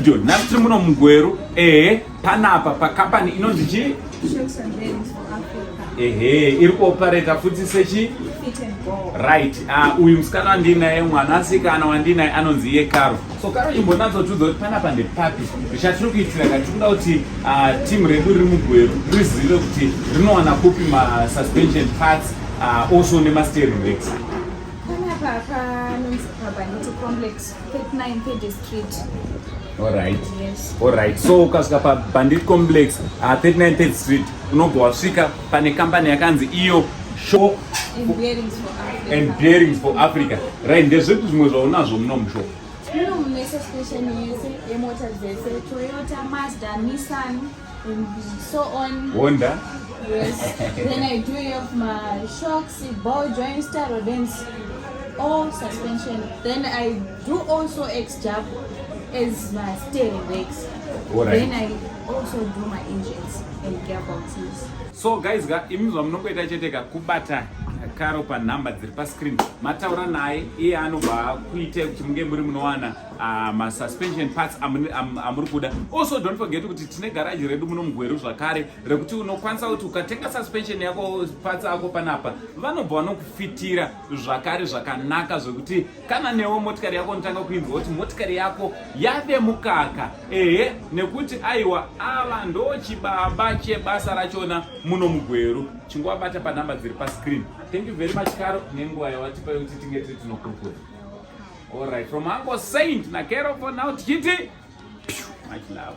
Studio. Nhasi tiri muno muGweru, ehe, panapa pakambani inonzi chii? Ehe, iri kuopareta futi sechi? Right. Uyu musikana wandinaye, mwanasikana wandinaye anonzi iye Karo. So Karo, chimbonatsotiudza kuti panapa ndepapi? Zvichatiri kuitira ka tiri kuda kuti team redu riri muGweru rizive kuti rinowana kupi ma-suspension parts, also nema-steering racks. Panapa panonzi paBanditi Complex, 39 3rd Street. Alright. Yes. Alright. So ukasvika paBandit Complex, 39 3rd Street, unobva wasvika pane kambani yakanzi iyo Shock and Bearings for Africa. And Bearings for Africa. Right, ndezvepi zvimwe zvaunazvo muno mushow? Muno mune suspension yese yemota dzese, Toyota, Mazda, Nissan and so on. Honda. Yes. Then I do have my shocks, ball joints, rodents, all suspension. Then I do also X-Jap as my steering racks. Then I also do my engines and gearboxes. So guys ka, imi zvamunongoita chete ka kubata Karo panhamba dziri pascreen, mataura naye, iye anobva kuitai kuti munge muri munowana masuspension parts amuri kuda. Also, don't forget kuti tine garaji redu muno muGweru zvakare, rekuti unokwanisa kuti ukatenga suspension yako, parts ako panapa, vanobva vanokufitira zvakare zvakanaka, zvekuti kana newo motikari yako unotanga kuinzwa kuti motikari yako yave mukaka. Ehe, nekuti aiwa, ava ndo chibaba chebasa rachona muno muGweru. Chingovabata panhamba dziri pascreen. Thank you very much, Karo, nenguva yawatipa yekuti tinge tiri tinokurukura. Alright, from Uncle Saint naKero for now, tichiti much love.